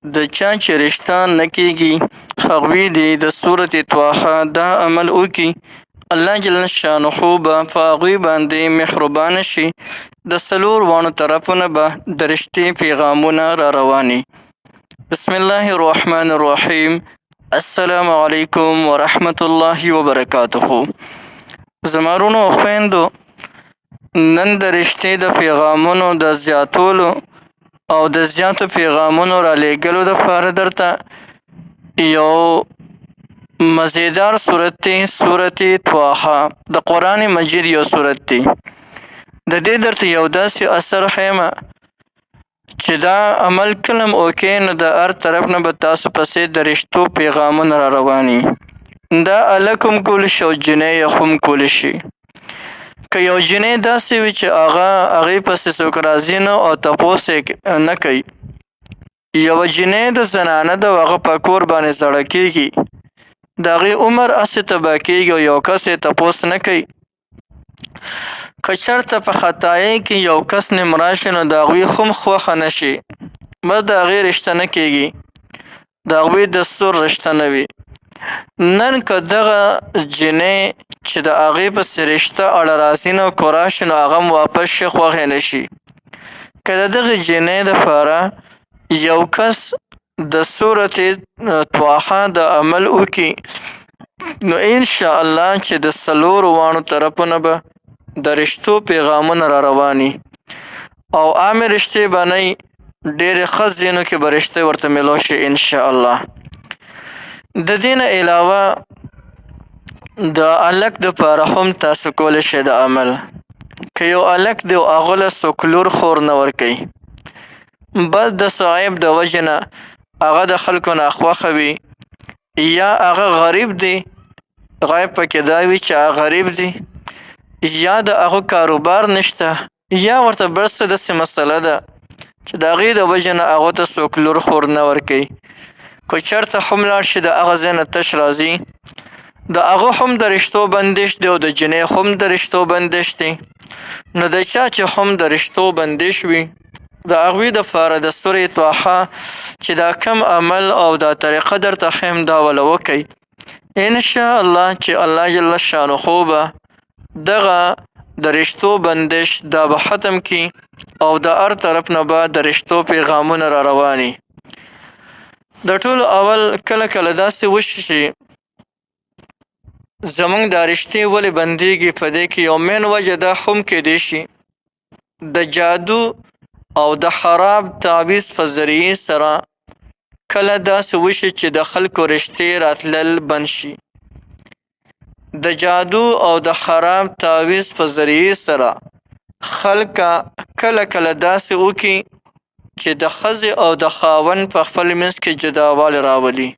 د چا چې رشته نه کېږي، هغوی دې د سورة طه دا عمل وکړي، الله جل شانه به په هغوی باندې مهربانه شي، د څلور واړو طرفو نه به د رشتې پیغامونه را رواني. بسم الله الرحمن الرحیم. السلام علیکم ورحمت الله وبرکاته. زما وروڼو او خویندو، نن د رشتې د پیغامونو د زیاتولو او د زیاتو پیغامونو رالیږلو دپاره درته یو مزیدار سورت دی، سورت طه، د قرآن مجید یو سورت دی. د دې درته یو داسې اثر ښیم چې دا عمل کله هم وکړئ، نو د هر طرف نه به تاسو پسې د رشتو پیغامونه را رواني. دا هلک هم کولی شي او جینۍ یې هم کولی شي. که یو جینۍ داسې وي چې هغه هغې پسې څوک راځي نه او تپوس یې نه کوي، یوه جینۍ د زنانه ده او هغه په کور باندې زړه کېږي، د هغې عمر هسې تباه کېږي او یو کس یې تپوس نه کوي، که چېرته په خطایۍ کې یو کس نیم راشي، نو د هغوی هم خوښه نه شي، بس د هغې رشته نه کېږي، د هغوی د سور رشته نه وي. نن که دغه جینۍ چې د هغې پسې رشته اړه راځي نه که راشي، نو هغه هم واپس شي، خوښ یې نه شي. که د دغې جینۍ دپاره یو کس د سورت طه د عمل وکړي، نو انشاءالله چې د څلورو واړو طرفو نه به د رشتو پیغامونه را رواني او عامې رشتې به نه، ډېرې ښه ځایونو کې به رشتې ورته میلاو شي انشاءالله. د دې نه علاوه د هلک دپاره هم تاسو کولی شئ د عمل. که یو هلک دی او هغه له څوک لور خور نه ورکوي، بس د څه عیب د وجې نه هغه د خلکو ناخوښه وي، یا هغه غریب دی، عیب پکې دا وي چې هغه غریب دی، یا د هغه کاروبار نشته، یا ورته بل څه داسې مسله ده چې د هغې د وجې نه هغه ته څوک لور خور نه ورکوي، که چېرته هم لاړ شي د هغه ځای نه تش راځي، د هغه هم د رشتو بندش دی او د جینۍ هم د رشتو بندش دی. نو د چا چې هم د رشتو بندش وي، د هغوی دپاره د سورې طه چې دا کم عمل او دا طریقه درته ښیم، دا وله وکئ، انشاءالله چې الله جل شانه به دغه د رشتو بندش دا به ختم کړي او د هر طرف نه به د رشتو پیغامونه را رواني. د ټولو اول، کله کله داسې وشي چې زمونږ دا رشتې ولې بندیږي، په دې کې یو مین وجه دا هم کیدای شي د جادو او د خراب تعویذ په ذریعې سره کله داسې وشي چې د خلکو رشتې راتلل بند شي. د جادو او د خراب تعویذ په ذریعې سره خلک کله کله داسې وکړي چې د ښځې او د خاوند په خپل منځ کې جداوالی راولي،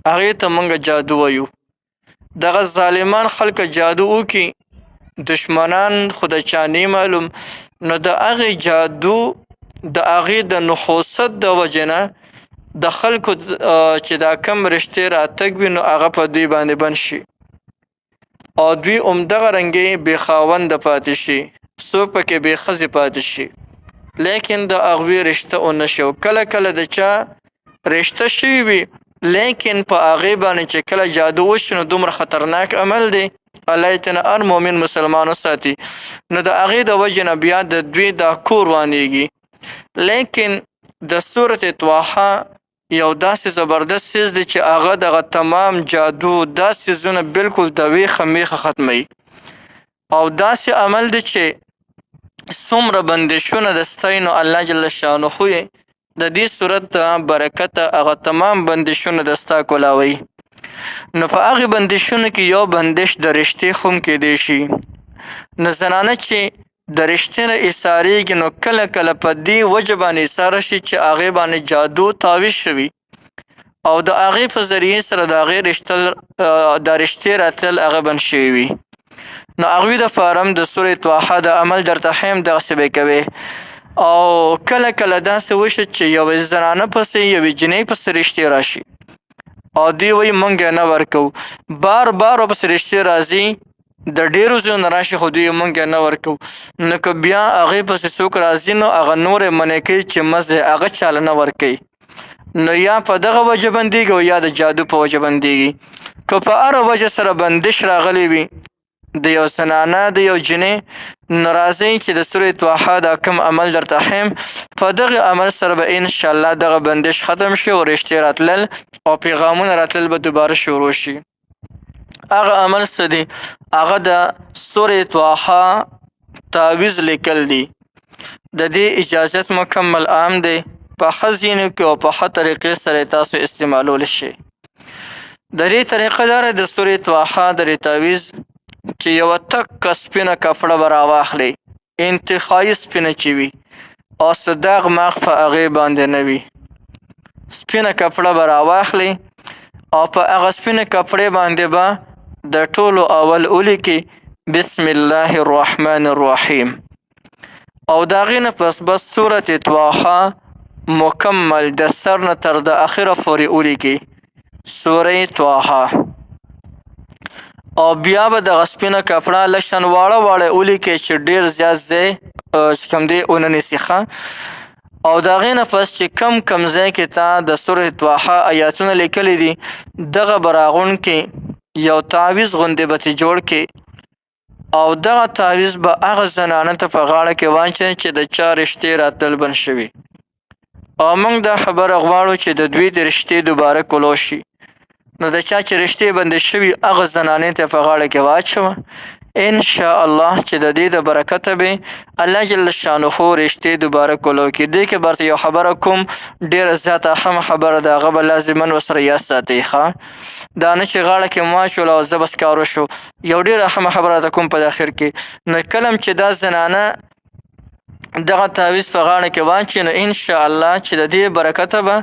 هغې ته مونږ جادو وایو. دغه ظالمان خلک جادو وکړي، دشمنان خو د چا نه معلوم، نو د هغې جادو د هغې د نحوست د وجې نه د خلکو چې دا کم رشتې راتګ وي، نو هغه په دوی باندې بند شي او دوی همدغه رنګې بې خاونده پاتې شي، څوک پکې بې ښځې پاتې شي، لیکن د هغوی رشته ونه شي. او کله کله د چا رشته شوي وي، لیکن په هغې باندې چې کله جادو وشي، نو دومره خطرناک عمل دی، الله یې ترېنه هر مؤمن مسلمان وساتي، نو د هغې د وجې نه بیا د دوی دا کور وانیږي. لیکن د سورت طه یو داسې زبردست څیز دی چې هغه دغه تمام جادو دا څیزونه بالکل د ویخه میخه ختموي، او داسې عمل دی چې څومره بندشونه د ستای، نو الله جل شانه یې د دې سورت د برکته هغه تمام بندشونه د ستا کولاوي. نو په هغې بندشونو کې یو بندش د رشتې هم کیدی شي. نو زنانه چې د رشتې نه ایسارېږي، نو کله کله په دې وجه باندې ایساره شي چې هغې باندې جادو تعویذ شوي او د هغې په ذریعې سره د هغې رشته د رشتې راتلل هغه بند شوي وي. نو هغوی دپاره هم د سورې طه د عمل درته ښیم، دغسې به یې کوې. او کله کله داسې وشي چې یوې زنانه پسې، یوې جینۍ پسې رشتې راشي او دوی وایي مونږ یې نه ورکوو، بار بار ورپسې رشتې راځي، د ډېرو ځایونو راشي، خو دوی مونږ یې نه ورکوو. نو که بیا هغې پسې څوک راځي، نو هغه نور یې منع کوي چې مه ځئ، هغه چاله نه ورکوي. نو یا په دغه وجه بندیږي او یا د جادو په وجه بندیږي. که په هره وجه سره بندش راغلی وي د یو زنانه د یو جنې، نو راځئ چې د سورې طه دا کوم عمل درته ښیم، په دغه عمل سره به انشاءالله دغه بندش ختم شي او رشتې راتلل او پیغامونه راتلل به دوباره شروع شي. هغه عمل څه دی؟ هغه د سورې طه تعویذ لیکل دي. د دې اجازت مکمل عام دی، په ښه ځینو کې او په ښه طریقې سره تاسو استعمالولی شئ. د دې طریقه دا ده د سورې طه د دې تعویذ چې یوه تکه سپینه کپړه به راواخلئ، انتهایي سپینه چې وي او څه داغ ماغ په هغې باندې نه وي، سپینه کپړه به راواخلئ او په هغه سپینه کپړې باندې به د ټولو اول ولیکئ بسم الله الرحمن الرحیم، او د هغې نه پس به سورة طه مکمل د سر نه تر د اخره پورې ولیکئ سورة طه، او بیا به دغه سپینه کپړه لږ شان واړه واړه ولیکئ چې ډېر زیات ځای چې کوم دی ونه نیسي ښه. او د هغې نه پس چې کم کم ځای کې تا د سورة طه آیاتونه لیکلي دي، دغه به راغونډ کړې، یو تعویذ غوندې به ترې جوړ کړې، او دغه تعویذ به هغه زنانه ته په غاړه کې واچوې چې د چا رشتې راتلل بند شوي. او موږ دا خبره غواړو چې د دوی د رشتې دوباره کولو شي، نو د چا چې رشتې بندې شوي هغه زنانې ته په غاړه کې واچوه، انشاءالله چې د دې د برکته به الله جل شانه رشتې دوباره کولو کې. دې کې به یو خبره کوم، ډېره زیاته اهم خبره ده، هغه به لازما ورسره یاد ساتئ ښه. دا نه چې غاړه کې مو واچوله او زه بس کار وشو، یو ډېره اهمه خبره درته کوم په اخر کې. نو کله چې دا زنانه دغه تعویذ په غاړه کې واچوي، نو انشاءالله چې د دې برکته به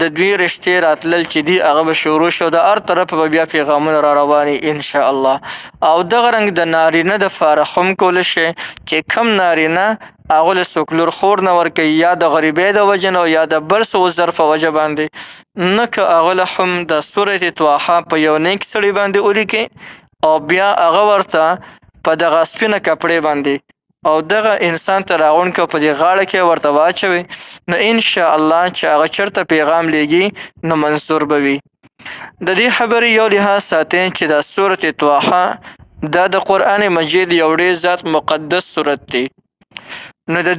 د دوی رشتې راتلل چې دي هغه به شروع شو، د هر طرفه به بیا پیغامونه را رواني انشاءالله. او دغه رنګ د نارینه دپاره هم کولی شي چې کم نارینه هغه له څوک لور خور نه ورکوي، یا د غریبۍ د وجې نه یا د بل څه عذر په وجه باندې، نه که هغه له هم د سورة طه په یو نیک سړي باندې ولیکي او بیا هغه ورته په دغه سپینه کپړې باندې او دغه انسان ته راغونډ کړه، په دې غاړه کې ورته واچوي، نو انشاءالله چې هغه چېرته پیغام لیږي نو منظور به وي. د دې خبرې یو لحاظ ساتئ چې دا سورة طه دا د قرآن مجید یو ډېر زیات مقدس سورت دی، نو د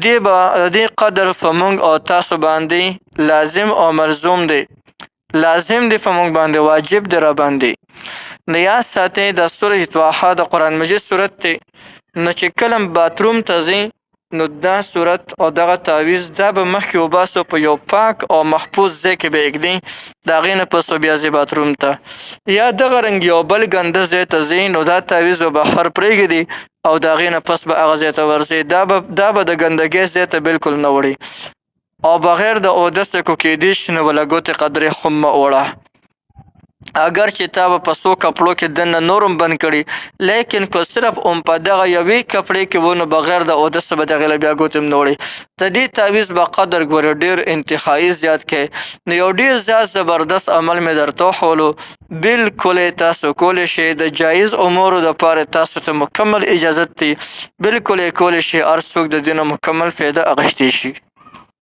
دې قدر په موږ او تاسو باندې لازم او ملزوم دی، لازم دی په موږ باندې، واجب دی را باندې. نو یاد ساتئ دا سورة طه د قرآن مجید سورت دی، نو چې کله باتروم ته ځئ نو دا سورت او دغه تعویذ دا به مخکې وباسو، په یو پاک او محفوظ ځای کې به یې ږدئ، د هغې نه پس به بیا ځئ باتروم ته. یا دغه رنګ یو بل ګنده ځای ته ځئ، نو دا تعویذ به بهر پرېږدي او د هغې نه پس به هغه ځای ته ورځئ، دا به د ګندګۍ ځای ته بالکل نه وړي. او بغیر د اودسه کو کېدی شي نو به له ګوتې قدرې هم مه وړه، اګر چې تا به په څو کپړو کې دننه نور هم بند کړي، لیکن که صرف هم په دغه یوې کپړې کې و، نو بغیر د اودسه به دغې له بیا ګوتې هم نه وړي. د دې تعویذ به قدر ګورې ډېر انتهایي زیات کوي. نو یو ډېر زیات زبردست عمل مې درته وښولو، بالکل یې تاسو کولی شئ، د جایز امورو دپاره تاسو ته مکمل اجازت دی، بالکل یې کولی شئ، هر څوک د دې نه مکمل فایده اخیستی شي.